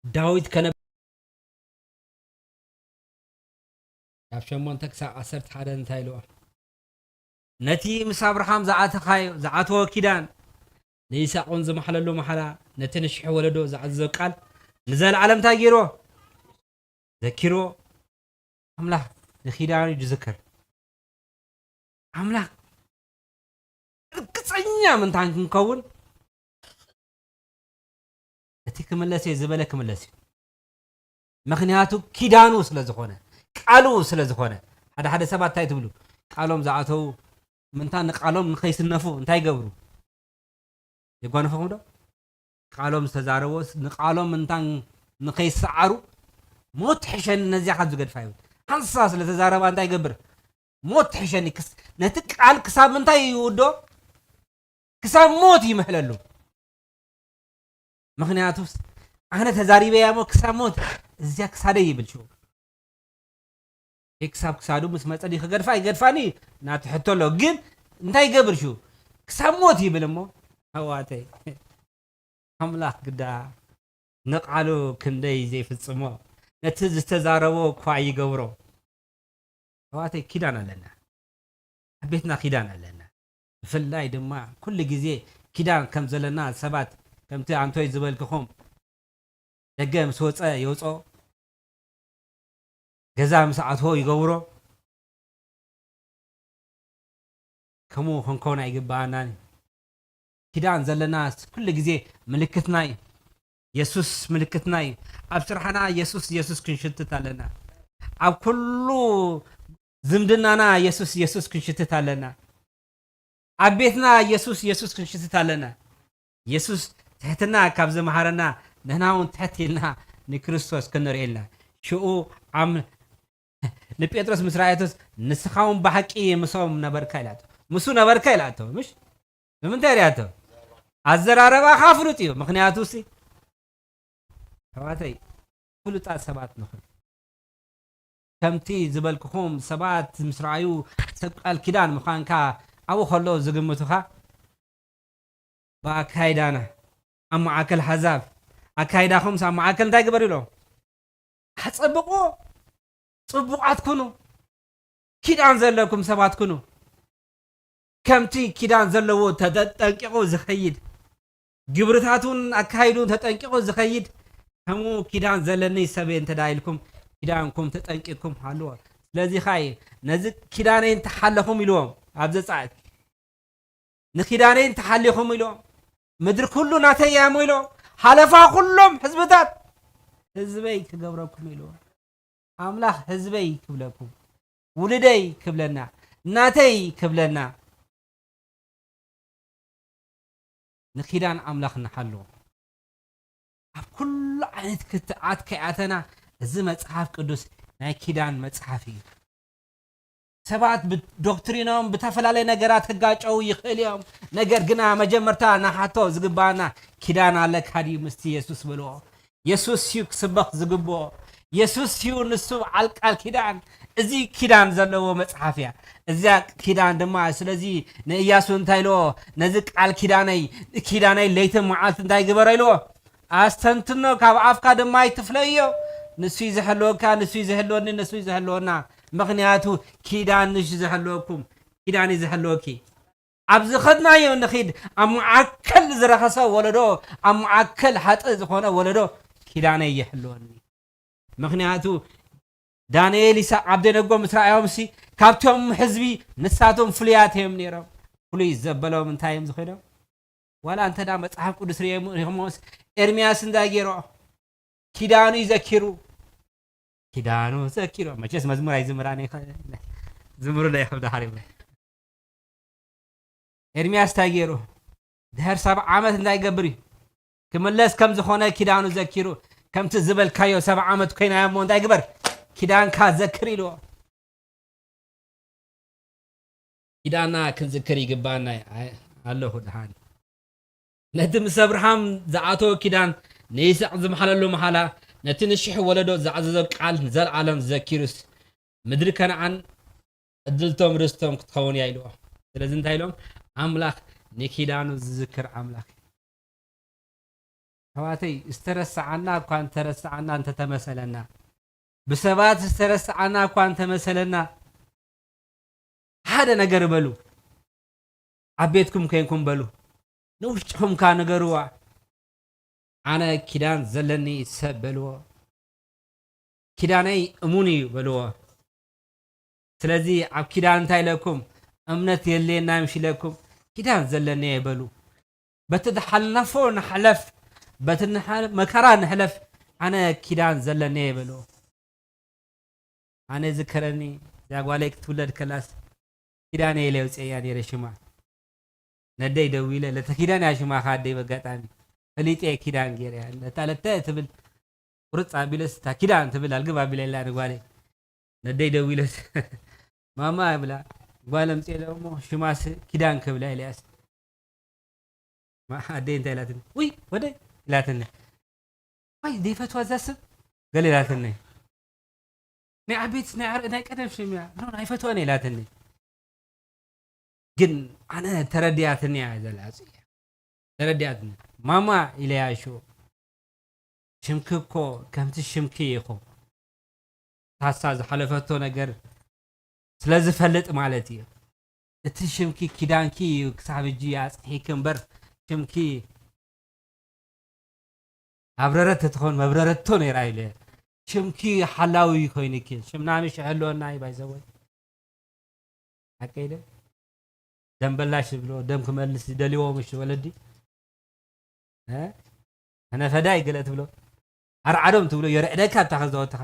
ዳዊት ከነ ኣብ ሸሞንተ ክሳብ ዓሰርተ ሓደ እንታይ ኢልዎ? ነቲ ምስ ኣብርሃም ዝኣተኻዮ ዝኣተዎ ኪዳን፣ ንይስሐቅ እውን ዝመሓለሉ መሓላ፣ ነቲ ንሽሕ ወለዶ ዝኣዘዞ ቃል ንዘለኣለም እንታይ ገይርዎ? ዘኪርዎ። ኣምላኽ ንኪዳኑ እዩ ዝዝክር። ኣምላኽ ርግጸኛ ምንታን ክንከውን፣ እቲ ክምለስ እየ ዝበለ ክምለስ እዩ። ምኽንያቱ ኪዳኑ ስለ ዝኾነ፣ ቃሉ ስለ ዝኾነ። ሓደ ሓደ ሰባት እንታይ ትብሉ? ቃሎም ዝኣተዉ ምንታ ንቃሎም ንኸይስነፉ እንታይ ይገብሩ? የጓንፈኹም ዶ? ቃሎም ዝተዛረቦስ ንቃሎም ምንታ ንኸይሰዓሩ፣ ሞት ሕሸኒ ነዚያ ካብ ዝገድፋ ይብል። ሓንሳ ስለ ተዛረባ እንታይ ይገብር? ሞት ትሕሸኒ። ክስ-፣ ነቲ ቃል ክሳብ ምንታይ ይውዶ? ክሳብ ሞት ይምሕለሉ። ምኽንያቱስ ኣነ ተዛሪበያ እሞ ክሳብ ሞት እዚያ ክሳደይ ይብል ሽው። ክሳብ ክሳዱ ምስ መጸ ድዩ ክገድፋ ይገድፋኒ ናቲ ሕቶ ኣሎ። ግን እንታይ ይገብር ሽው? ክሳብ ሞት ይብል እሞ ኣዋተይ። ኣምላኽ ግዳ ንቓሉ ክንደይ ዘይፍጽሞ፣ ነቲ ዝተዛረቦ እኳ ይገብሮ። ኣሕዋተይ፣ ኪዳን ኣለና። ኣብ ቤትና ኪዳን ኣለና። ብፍላይ ድማ ኩሉ ግዜ ኪዳን ከም ዘለና ሰባት፣ ከምቲ ኣንቶይ ዝበልክኹም፣ ደገ ምስ ወጸ ይወጾ፣ ገዛ ምስ ኣትዎ ይገብሮ። ከምኡ ክንከውን ኣይግብኣናን እዩ። ኪዳን ዘለና ኩሉ ግዜ ምልክትና እዩ። የሱስ ምልክትና እዩ። ኣብ ስራሕና የሱስ፣ የሱስ ክንሽትት ኣለና። ኣብ ኩሉ ዝምድናና የሱስ፣ የሱስ ክንሽትት ኣለና። ኣብ ቤትና የሱስ፣ የሱስ ክንሽትት ኣለና። የሱስ ትሕትና ካብ ዝመሃረና፣ ንሕና እውን ትሕት ኢልና ንክርስቶስ ክንርኢ ኢልና። ሽኡ ኣም-፣ ንጴጥሮስ ምስ ረኣየቶስ፣ "ንስኻ እውን ብሓቂ ምስኦም ነበርካ" ኢላቶ። "ምስኡ ነበርካ" ኢላቶ። ምሽ? ብምንታይ ሪኣቶ? ኣዘራረባኻ ፍሉጥ እዩ። ምኽንያቱ ሲ፣ ኣሕዋተይ፣ ፍሉጣት ሰባት ንኹን። ከምቲ ዝበልክኹም፣ ሰባት ምስ ረኣዩ ሰብ ቃል ኪዳን ምዃንካ ኣብኡ ከሎ ዝግምቱኻ፣ ብኣካይዳና ኣብ መዓከል ሓዛብ፣ ኣካይዳኹምስ ኣብ መዓከል እንታይ ግበር ኢሎም? ኣጸብቑ፣ ጽቡቓት ኩኑ፣ ኪዳን ዘለኩም ሰባት ኩኑ። ከምቲ ኪዳን ዘለዎ ተጠንቂቑ ዝኸይድ፣ ግብርታቱን ኣካይዱን ተጠንቂቑ ዝኸይድ፣ ከምኡ ኪዳን ዘለኒ ሰብ እየ እንተ ደኣ ኢልኩም፣ ኪዳንኩም ተጠንቂቕኩም ሃልዎ። ስለዚ ኸኣ እዩ፣ ነዚ ኪዳነይ እንተሓለኹም ኢልዎም ኣብ ዘጸኣት። ንኪዳነይ እንተሓሊኹም ኢልዎም፣ ምድሪ ኩሉ ናተይ እያ እሞ ኢልዎም፣ ሓለፋ ኩሎም ህዝብታት ህዝበይ ክገብረኩም ኢልዎም። ኣምላኽ ህዝበይ ክብለኩም፣ ውሉደይ ክብለና፣ ናተይ ክብለና። ንኪዳን ኣምላኽ ንሓሎ። ኣብ ኩሉ ዓይነት ክትዓት ከይኣተና፣ እዚ መጽሓፍ ቅዱስ ናይ ኪዳን መጽሓፍ እዩ። ሰባት ብዶክትሪኖም ብተፈላለየ ነገራት ክጋጨው ይኽእል እዮም። ነገር ግና መጀመርታ ንሓቶ ዝግባና፣ "ኪዳን ኣለካ ድዩ ምስቲ የሱስ?" በልዎ። የሱስ እዩ ክስበኽ ዝግብኦ። የሱስ እዩ ንሱ በዓል ቃል ኪዳን። እዚ ኪዳን ዘለዎ መጽሓፍ እያ። እዚያ ኪዳን ድማ፣ ስለዚ ንእያሱ እንታይ ኢልዎ? "ነዚ ቃል ኪዳነይ፣ ኪዳነይ ለይትን መዓልቲ እንታይ ግበሮ?" ኢልዎ። "ኣስተንትኖ፣ ካብ ኣፍካ ድማ ኣይትፍለዮ። ንሱ እዩ ዝሕልወካ፣ ንሱ እዩ ዝሕልወኒ፣ ንሱ እዩ ዝሕልወና። ምኽንያቱ ኪዳን ንሽ ዝሕልወኩም፣ ኪዳን እዩ ዝሕልወኪ። ኣብ ዝኸድናዮ ንኺድ፣ ኣብ መዓከል ዝረኸሰ ወለዶ፣ ኣብ መዓከል ሓጥእ ዝኾነ ወለዶ ኪዳነይ ይሕልወኒ። ምኽንያቱ ዳንኤል፣ ይስሐቅ፣ ዓብደነጎ ምስ ረኣዮምሲ፣ ካብቶም ህዝቢ ንሳቶም ፍሉያት እዮም ነይሮም። ፍሉይ ዘበሎም እንታይ እዮም ዝኸዶም? ዋላ እንተ ደኣ መጽሓፍ ቅዱስ ሪኦም-፣ ሪኦሞስ፣ ኤርምያስ እንታይ ገይሮ? ኪዳኑ እዩ ዘኪሩ። ኪዳኑ ዘኪሩ። መቸስ መዝሙር ኣይዝምራን እየ። ዝምሩ ዶ ይኸብድ ሓሪፍ። ኤርምያስ እንታይ ገይሩ? ድሕር ሰብዓ ዓመት እንታይ ይገብር እዩ? ክምለስ ከም ዝኾነ ኪዳኑ ዘኪሩ፣ ከምቲ ዝበልካዮ ሰብዓ ዓመት ኮይና እሞ እንታይ ግበር? ኪዳንካ ዘክር ኢልዎ። ኪዳና ክንዝክር ይግባና። ኣይ፣ ኣለኹ ደሓን። ነቲ ምስ ኣብርሃም ዝኣተወ ኪዳን፣ ንይስሐቅ ዝመሓለሉ መሓላ፣ ነቲ ንሽሕ ወለዶ ዝኣዘዞ ቃል ንዘለኣለም ዘኪሩስ፣ ምድሪ ከነዓን ዕድልቶም ርስቶም ክትኸውን እያ ኢልዎ። ስለዚ እንታይ ኢሎም? ኣምላኽ ንኪዳኑ ዝዝክር ኣምላኽ እዩ። ኣሕዋተይ፣ ዝተረስዓና እኳ እንተረስዓና እንተተመሰለና፣ ብሰባት ዝተረስዓና እኳ እንተመሰለና፣ ሓደ ነገር በሉ። ኣብ ቤትኩም ኬንኩም በሉ። ንውሽጥኹም ከኣ ንገርዋ። ኣነ ኪዳን ዘለኒ ሰብ በልዎ። ኪዳነይ እሙን እዩ በልዎ። ስለዚ ኣብ ኪዳን እንታይ ኢለኩም? እምነት የድልየና ምሽ ኢለኩም፣ ኪዳን ዘለኒ እየ በሉ። በቲ ዝሓለፎ ንሕለፍ፣ በቲ ንሓ-፣ መከራ ንሕለፍ፣ ኣነ ኪዳን ዘለኒ እየ በልዎ። ኣነ ዝከረኒ፣ እዛ ጓለይ ክትውለድ ከላስ ኪዳነ ኢለ የውፅኤያ ነይረ ሽማ። ነደይ ደዊለ፣ "ለተ ኪዳን እያ ሽማኻ ኣደይ?" በጋጣሚ ፈሊጠ ኪዳን ገይረ እያ። ለታ ለተ ትብል ቁርፅ ኣቢለስ፣ "እታ ኪዳን" ትብል ኣልግብ ኣቢለላ ንጓለይ። ነደይ ደዊለስ፣ "ማማ" ይብላ፣ ጓል ኣምፅኤ እሞ ሽማስ ኪዳን ክብላ ኢለያስ። ማ-፣ ኣደይ እንታይ ኢላትኒ? "ውይ፣ ወደይ" ኢላትኒ። "ዋይ፣ ዘይፈትዋ እዛ ስም" ገለ ኢላትኒ። ናይ ዓበይቲ ናይ ዓር-፣ ናይ ቀደም ሽም እያ። "ኖ፣ ኣይፈትዋን" ኢላትኒ። ግን ኣነ ተረዲኣትኒ እያ ዘላ ጽያ። ተረዲኣትኒ። "ማማ" ኢለያ ሽዑ። "ሽምኪ እኮ ከምቲ ሽምኪ ኢኹ። ታሳ ዝሓለፈቶ ነገር ስለ ዝፈልጥ ማለት እዩ። እቲ ሽምኪ ኪዳንኪ እዩ ክሳብ ሕጂ ኣጽኒሒኪ እምበር ሽምኪ ኣብረረት ተትኾን መብረረቶ ነይራ" ኢለ። "ሽምኪ ሓላዊ ኮይንኪ፣ ሽምና ምሽ ይሕልወና እዩ ባይዘወይ። ሓቀይ ደ ደም በላሽ ዝብሎ፣ ደም ክመልስ ዝደልዎ ምሽ ወለዲ። እ? ኣነ ፈዳይ ገለ ትብሎ። ኣርዓዶም ትብሎ፣ የርዕደካ ኣብታ ከዘወትኻ።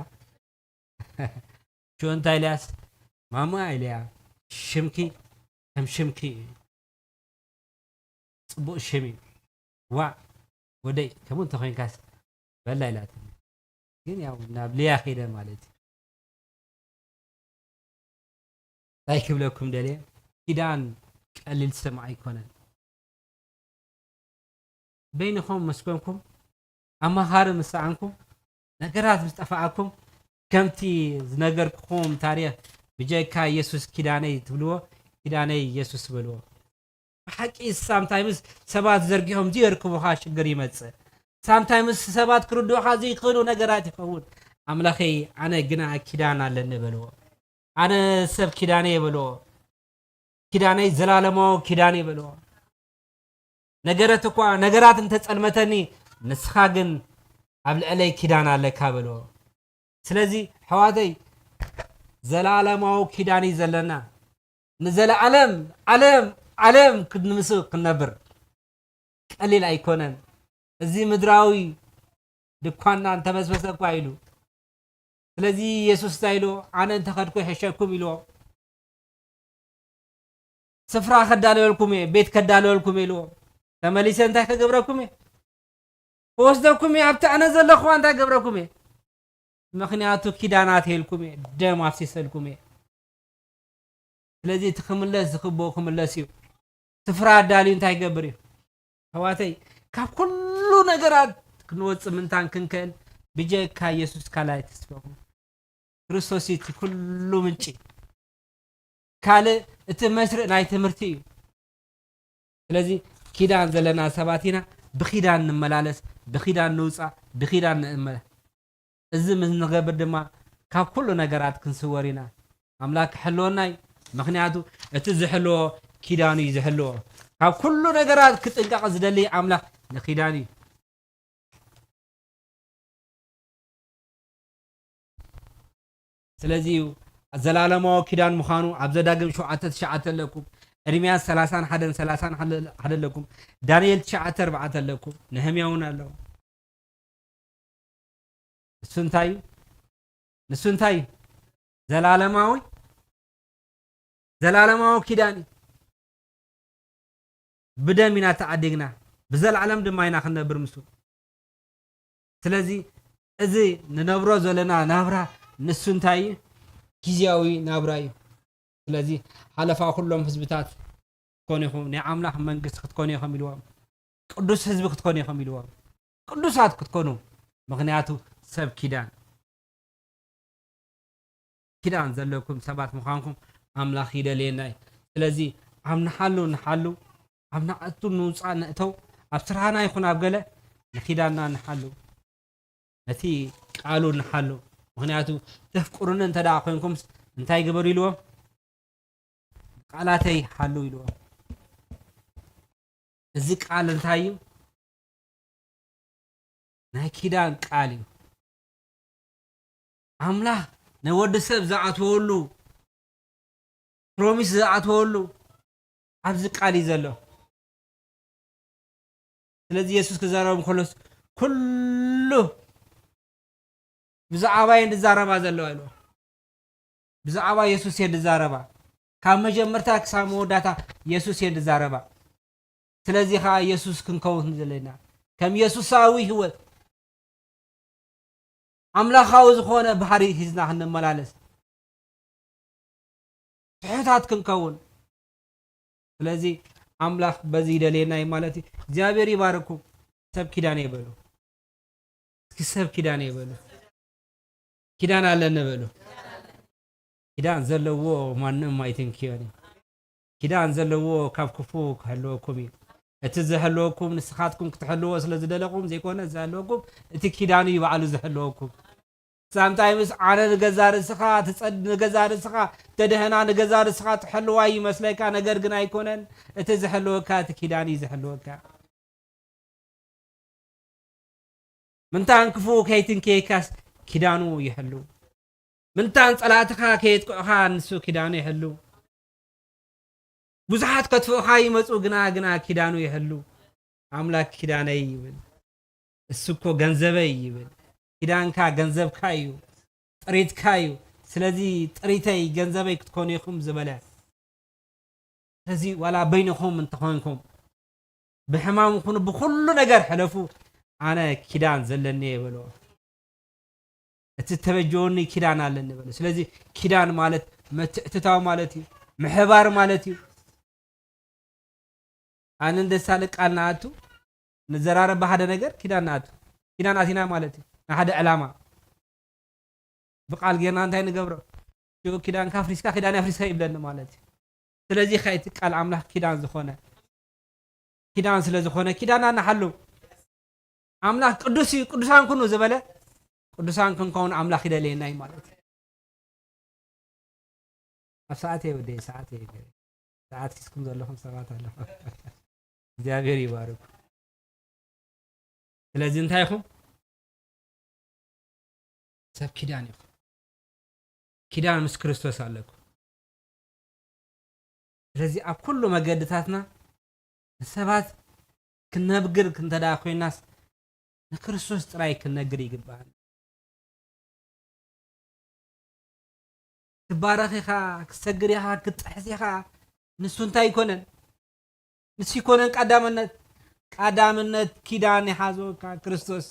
ሽዑ እንታይ ኢልያስ? ማማ ኢልያ፣ ሽምኪ ከም ሽምኪ እዩ። ጽቡቕ ሽም እዩ። ዋእ ወደይ፣ ከምኡ እንተኾይንካስ በላ ኢላትኒ። ግን ያው ናብ ልያ ከይደ ማለት እዩ። እንታይ ክብለኩም ደልየ፣ ኪዳን ቀሊል ስም ኣይኮነን። በይንኹም ምስ ኮንኩም፣ ኣማኻሪ ምስ ሰኣንኩም፣ ነገራት ምስ ጠፋኣኩም፣ ከምቲ ዝነገርኩኹም ታሪኽ፣ ብጀካ የሱስ ኪዳነይ ትብልዎ፣ ኪዳነይ የሱስ በልዎ። ብሓቂ ሳምታይምስ ሰባት ዘርጊሖም ዝየርክቡኻ ሽግር ይመጽእ። ሳምታይምስ ሰባት ክርድኡኻ ዘይክእሉ ነገራት ይኸውን። ኣምላኸይ፣ ኣነ ግና ኪዳን ኣለኒ በልዎ። ኣነ ሰብ ኪዳነይ በልዎ። ኪዳነይ ዘላለማዊ ኪዳን እዩ በልዎ። ነገረት እኳ፣ ነገራት እንተጸልመተኒ፣ ንስኻ ግን ኣብ ልዕለይ ኪዳን ኣለካ በልዎ። ስለዚ ኣሕዋተይ፣ ዘላለማዊ ኪዳን እዩ ዘለና። ንዘለዓለም ዓለም ዓለም ክንምስ ክንነብር ቀሊል ኣይኮነን። እዚ ምድራዊ ድኳንና እንተበስበሰ እኳ ኢሉ። ስለዚ የሱስ እንታይ ኢሉ? "ኣነ እንተኸድኩ ይሕሸኩም" ኢልዎ። "ስፍራ ከዳልወልኩም እየ፣ ቤት ከዳልወልኩም እየ" ኢልዎ። "ተመሊሰ እንታይ ከገብረኩም እየ? ክወስደኩም እየ፣ ኣብቲ ኣነ ዘለኹዋ እንታይ ገብረኩም እየ? ምኽንያቱ ኪዳን ኣትየልኩም እየ፣ ደም ኣፍሲሰልኩም እየ። ስለዚ እቲ ክምለስ ዝግብኦ ክምለስ እዩ። ስፍራ ኣዳልዩ እንታይ ይገብር እዩ?" ኣሕዋተይ፣ ካብ ኩሉ ነገራት ክንወጽእ ምንታን ክንክእል ብጀካ የሱስ ካልኣይ ተስፋኹም። ክርስቶስ እዩ እቲ ኩሉ ምንጪ። ካልእ እቲ መስርእ ናይ ትምህርቲ እዩ። ስለዚ ኪዳን ዘለና ሰባት ኢና። ብኪዳን ንመላለስ፣ ብኪዳን ንውጻእ፣ ብኪዳን ንእመ-፣ እዚ ምስ ንገብር ድማ ካብ ኩሉ ነገራት ክንስወር ኢና። ኣምላኽ ክሕልወና እዩ። ምኽንያቱ እቲ ዝሕልዎ ኪዳኑ እዩ ዝሕልዎ። ካብ ኩሉ ነገራት ክጥንቀቕ ዝደሊ ኣምላኽ ንኪዳኑ እዩ። ስለዚ እዩ ዘላለማዊ ኪዳን ምዃኑ ኣብ ዘዳግም ሸውዓተ ትሽዓተ ኣለኩም፣ ኤርምያስ ሰላሳን ሓደን ሰላሳን ሓደ ኣለኩም፣ ዳንኤል ትሽዓተ ኣርባዕተ ኣለኩም፣ ነህምያ እውን ኣለዎ። ንሱ እንታይ እዩ? ንሱ እንታይ እዩ? ዘላለማዊ፣ ዘላለማዊ ኪዳን እዩ። ብደም ኢና ተዓዲግና፣ ብዘለዓለም ድማ ኢና ክንነብር ምስኡ። ስለዚ እዚ ንነብሮ ዘለና ናብራ ንሱ እንታይ እዩ? ግዝያዊ ናብራ እዩ። ስለዚ ሓለፋ ኩሎም ህዝብታት ክትኮኑ ኢኹም፣ ናይ ኣምላኽ መንግስቲ ክትኮኑ ኢኹም ኢልዎም። ቅዱስ ህዝቢ ክትኮኑ ኢኹም ኢልዎም። ቅዱሳት ክትኮኑ፣ ምኽንያቱ ሰብ ኪዳን፣ ኪዳን ዘለኩም ሰባት ምዃንኩም ኣምላኽ ይደልየና እዩ። ስለዚ ኣብ ንሓሉ ንሓሉ፣ ኣብ ንኣቱ ንውፃእ ንእተው፣ ኣብ ስራሕና ይኹን ኣብ ገለ ንኪዳንና ንሓሉ፣ ነቲ ቃሉ ንሓሉ። ምኽንያቱ፣ ተፍቅሩኒ እንተ ደኣ ኮይንኩምስ እንታይ ግበሩ ኢልዎም? ቃላተይ ሓሉ ኢልዎም። እዚ ቃል እንታይ እዩ? ናይ ኪዳን ቃል እዩ። ኣምላኽ ንወዲ ሰብ ዝኣተወሉ፣ ፕሮሚስ ዝኣተወሉ ኣብዚ ቃል እዩ ዘሎ። ስለዚ የሱስ ክዛረቦም ከሎስ፣ "ኩሉ ብዛዕባ እየን ዝዛረባ ዘለዋ" ኢልዎ። ብዛዕባ የሱስ እየን ዝዛረባ። ካብ መጀመርታ ክሳብ መወዳእታ የሱስ እየን ዝዛረባ። ስለዚ ኸኣ የሱስ ክንከውን ዘለና፣ ከም የሱሳዊ ህይወት፣ ኣምላኻዊ ዝኾነ ባህሪ ሒዝና ክንመላለስ፣ ትሑታት ክንከውን። ስለዚ ኣምላኽ በዚ ይደልየና እዩ ማለት እዩ። እግዚኣብሔር ይባርኩም። ሰብ ኪዳን ይበሉ። እስኪ ሰብ ኪዳን ይበሉ። ኪዳን ኣለኒ በሉ። ኪዳን ዘለዎ ማንም ኣይትንክዮን እዩ። ኪዳን ዘለዎ ካብ ክፉ ክሕልወኩም እዩ። እቲ ዝሕልወኩም ንስኻትኩም ክትሕልዎ ስለ ዝደለኹም ዘይኮነ ዝሕልወኩም፣ እቲ ኪዳኑ እዩ ባዕሉ ዝሕልወኩም። ሳምታይምስ ኣነ ንገዛ ርእስኻ ትጸድ-፣ ንገዛ ርእስኻ ተድህና፣ ንገዛ ርእስኻ ትሕልዋ ይመስለካ፣ ነገር ግን ኣይኮነን። እቲ ዝሕልወካ እቲ ኪዳን እዩ ዝሕልወካ። ምንታን ክፉእ ከይትንክየካስ ኪዳኑ ይሕሉ። ምንታን ጸላእትኻ ከየጥቅዑኻ ንሱ ኪዳኑ ይሕሉ። ብዙሓት ከጥፍኡኻ ይመጹ፣ ግና፣ ግና ኪዳኑ ይሕሉ። ኣምላኽ ኪዳነይ ይብል። እሱ እኮ ገንዘበይ ይብል። ኪዳንካ ገንዘብካ እዩ፣ ጥሪትካ እዩ። ስለዚ ጥሪተይ ገንዘበይ ክትኮኑ ኢኹም ዝበለ። ስለዚ ዋላ በይንኹም እንተኾንኩም ብሕማም ኩኑ ብኹሉ ነገር ሕለፉ፣ ኣነ ኪዳን ዘለኒ እየ በሎ። እቲ ተበጀወኒ ኪዳን ኣለኒ በሎ። ስለዚ ኪዳን ማለት ምትእትታው ማለት እዩ፣ ምሕባር ማለት እዩ። ኣነ እንደ ሳልቅ ቃል ንኣቱ፣ ንዘራረብ ብሓደ ነገር ኪዳን ንኣቱ። ኪዳን ኣቲና ማለት እዩ፣ ንሓደ ዕላማ። ብቃል ጌርና እንታይ ንገብሮ? ሽዑ ኪዳንካ ኣፍሪስካ፣ ኪዳን ኣፍሪስካ ይብለኒ ማለት እዩ። ስለዚ ኸኣ እቲ ቃል ኣምላኽ ኪዳን ዝኾነ፣ ኪዳን ስለ ዝኾነ፣ ኪዳና ንሓሉ። ኣምላኽ ቅዱስ እዩ፣ ቅዱሳን ኩኑ ዝበለ፣ ቅዱሳን ክንከውን ኣምላኽ ይደልየና እዩ ማለት እዩ። ኣብ ሰዓት እየ ወደይ፣ ሰዓት እየ። ሰዓት ሒዝኩም ዘለኹም ሰባት ኣለኹም። እግዚኣብሔር ይባርኩ። ስለዚ እንታይ ኢኹም? ሰብ ኪዳን ኢኹም። ኪዳን ምስ ክርስቶስ ኣለኩም። ስለዚ ኣብ ኩሉ መገድታትና ንሰባት ክነብግር እንተ ደኣ ኮይናስ፣ ንክርስቶስ ጥራይ ክነግር ይግባእ። ክትባረኽ ኢኻ፣ ክትሰግድ ኢኻ፣ ክትጥሕስ ኢኻ። ንሱ እንታይ ኣይኮነን? ንሱ ኣይኮነን ቀዳምነት። ቀዳምነት ኪዳን ይሓዘካ ክርስቶስ።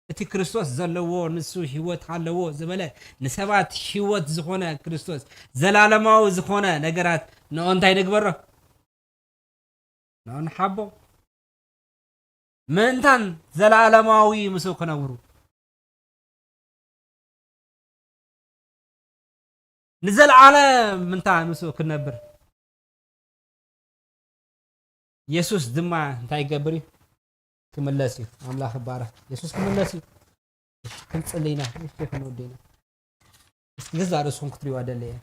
እቲ ክርስቶስ ዘለዎ፣ ንሱ ህይወት ኣለዎ ዝበለ፣ ንሰባት ህይወት ዝኾነ ክርስቶስ፣ ዘላለማዊ ዝኾነ ነገራት፣ ንኦ እንታይ ንግበሮ? ንኦ ንሓቦ። ምእንታን ዘላለማዊ ምስኡ ክነብሩ። ንዘለዓለም ምንታ ምስኡ ክነብር። የሱስ ድማ እንታይ ይገብር እዩ? ክምለስ እዩ። ኣምላኽ ይባረኽ። የሱስ ክምለስ እዩ። ክንጽሊ ኢና። እስኪ ክንወዲ ኢና። እስኪ ገዛ ርእስኹም ክትሪእዋ ደለየ።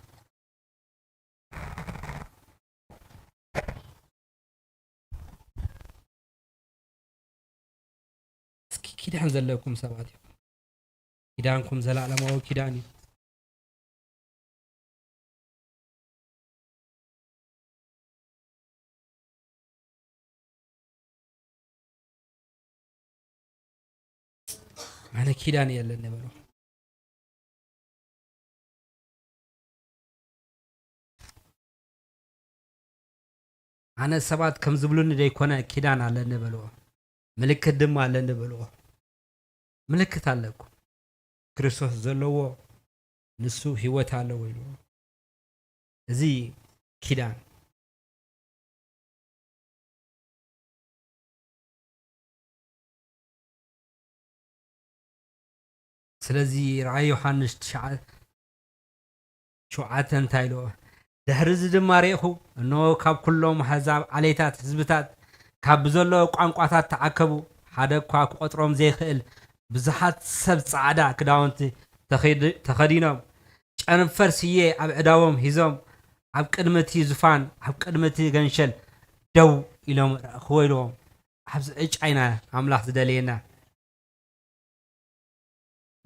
እስኪ ኪዳን ዘለኩም ሰባት ኢኹም። ኪዳንኩም ዘላለማዊ ኪዳን እዩ። ኣነ ኪዳን የለን ነበሩ። ኣነ ሰባት ከም ዝብሉኒ ዘይኮነ ኪዳን ኣለኒ በልዎ። ምልክት ድማ ኣለኒ በልዎ። ምልክት ኣለኩም። ክርስቶስ ዘለዎ ንሱ ህይወት ኣለዎ ኢልዎ። እዚ ኪዳን። ስለዚ ራእይ ዮሃንስ ትሽዓ-፣ ሸውዓተ እንታይ ኢልዎ? ድሕሪ እዚ ድማ ርኢኹ፣ እንሆ፣ ካብ ኩሎም ኣህዛብ፣ ዓሌታት፣ ህዝብታት፣ ካብ ብዘሎ ቋንቋታት ተኣከቡ፣ ሓደ እኳ ክቆጥሮም ዘይክእል ብዙሓት ሰብ ጻዕዳ ክዳውንቲ ተኸዲ-፣ ተኸዲኖም፣ ጨንፈር ስየ ኣብ ዕዳዎም ሒዞም፣ ኣብ ቅድሚ እቲ ዙፋን፣ ኣብ ቅድሚ እቲ ገንሸል ደው ኢሎም ረእኽዎ ኢልዎም። ኣብዚ ዕጫ ኢና ኣምላኽ ዝደልየና።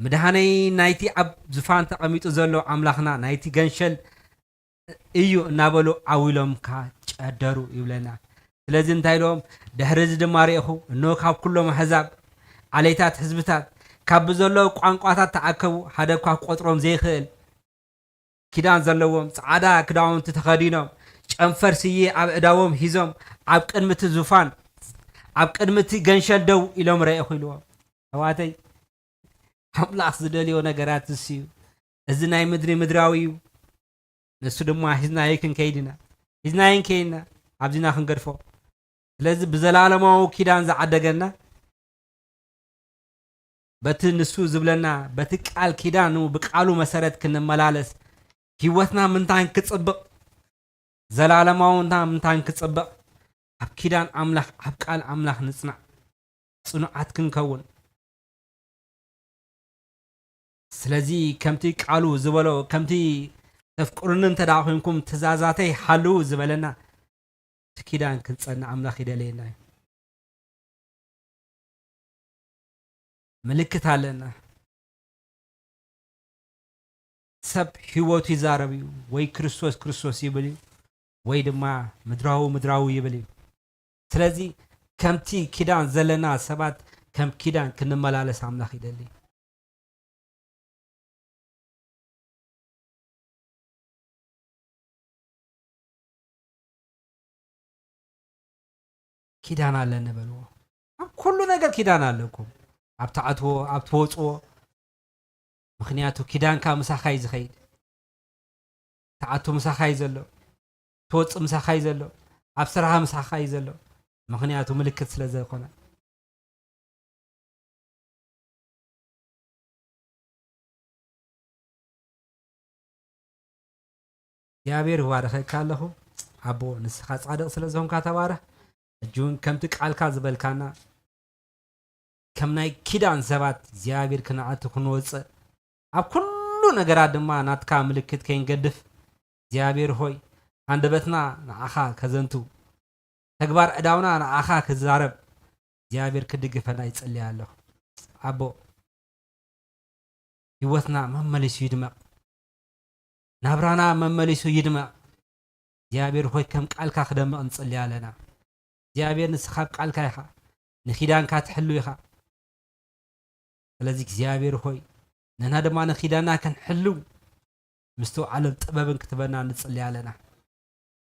ምድሃነይ ናይቲ ኣብ ዙፋን ተቐሚጡ ዘሎ ኣምላኽና ናይቲ ገንሸል እዩ እናበሉ ዓው ኢሎም ከኣ ጨደሩ ይብለና። ስለዚ እንታይ ኢሎም? ድሕሪ እዚ ድማ ርኤኹ፣ እንሆ ካብ ኩሎም ኣህዛብ፣ ዓሌታት፣ ህዝብታት፣ ካብ ብዘለዉ ቋንቋታት ተኣከቡ፣ ሓደ እኳ ክቆጽሮም ዘይክእል ኪዳን ዘለዎም፣ ጻዕዳ ክዳውንቲ ተኸዲኖም፣ ጨንፈር ስየ ኣብ ዕዳዎም ሒዞም፣ ኣብ ቅድሚ እቲ ዙፋን፣ ኣብ ቅድሚ እቲ ገንሸል ደው ኢሎም ረኤኹ ኢልዎም። ኣሕዋተይ፣ ኣምላኽ ዝደልዮ ነገራት እሱ እዩ። እዚ ናይ ምድሪ ምድራዊ እዩ። ንሱ ድማ ሒዝናዮ ክንከይድ ኢና። ሒዝናዮ እንከይድና፣ ኣብዚና ክንገድፎ። ስለዚ ብዘላለማዊ ኪዳን ዝዓደገና፣ በቲ ንሱ ዝብለና፣ በቲ ቃል ኪዳኑ፣ ብቃሉ መሰረት ክንመላለስ፣ ህይወትና ምንታን ክጽብቕ፣ ዘላለማውንታ ምንታን ክጽብቕ፣ ኣብ ኪዳን ኣምላኽ፣ ኣብ ቃል ኣምላኽ ንጽናዕ፣ ጽኑዓት ክንከውን። ስለዚ ከምቲ ቃሉ ዝበሎ፣ ከምቲ ተፍቅሩኒ እንተ ደኣ ኮንኩም ትእዛዛተይ ሓልዉ ዝበለና፣ እቲ ኪዳን ክንጸንዕ ኣምላኽ ይደለየና እዩ። ምልክት ኣለና። ሰብ ህይወቱ ይዛረብ እዩ፣ ወይ ክርስቶስ ክርስቶስ ይብል እዩ፣ ወይ ድማ ምድራዊ ምድራዊ ይብል እዩ። ስለዚ ከምቲ ኪዳን ዘለና ሰባት ከም ኪዳን ክንመላለስ ኣምላኽ ይደሊ። ኪዳን ኣለኒ በልዎ። ኣብ ኩሉ ነገር ኪዳን ኣለኩም። ኣብ ትኣትዎ፣ ኣብ ትወፅዎ። ምኽንያቱ ኪዳንካ ምሳኻ እዩ ዝኸይድ። ትኣቱ ምሳኻ እዩ ዘሎ። ትወፅእ ምሳኻ እዩ ዘሎ። ኣብ ስራኻ ምሳኻ እዩ ዘሎ። ምኽንያቱ ምልክት ስለ ዘይኮነ። እግዚኣብሔር ይባርኸካ ኣለኹ። ኣቦ፣ ንስኻ ጻድቕ ስለ ዝኾንካ ተባረኽ። ሕጂ እውን ከምቲ ቃልካ ዝበልካና፣ ከም ናይ ኪዳን ሰባት እግዚኣብሔር ክንኣቱ ክንወጽእ፣ ኣብ ኩሉ ነገራት ድማ ናትካ ምልክት ከይንገድፍ፣ እግዚኣብሔር ሆይ፣ ኣንደበትና ንዓኻ ከዘንቱ፣ ተግባር ዕዳውና ንዓኻ ክዛረብ፣ እግዚኣብሔር ክድግፈና ይጽልይ ኣለኹ። ኣቦ፣ ህይወትና መመሊሱ ይድመቕ። ናብራና መመሊሱ ይድመቕ። እግዚኣብሔር ሆይ፣ ከም ቃልካ ክደምቕ ንጽሊ ኣለና። እግዚኣብሔር፣ ንስኻ ኣብ ቃልካ ኢኻ፣ ንኪዳንካ ትሕሉ ኢኻ። ስለዚ እግዚኣብሔር ሆይ፣ ንሕና ድማ ንኪዳንና ክንሕሉ ምስትውዓልን ጥበብን ክትበና ንጽሊ ኣለና።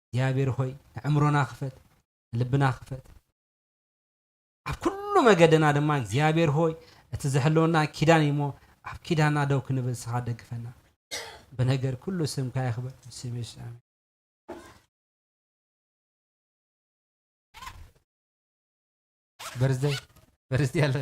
እግዚኣብሔር ሆይ፣ ንዕምሮና ክፈት፣ ንልብና ክፈት። ኣብ ኩሉ መገድና ድማ እግዚኣብሔር ሆይ፣ እቲ ዝሕልወና ኪዳን እዩ እሞ፣ ኣብ ኪዳንና ደው ክንብል ንስኻ ደግፈና። ብነገር ኩሉ ስምካ ይኽበር። ስም የሱስ፣ ኣሜን። በርዝደይ፣ በርዝደይ ኣሎ።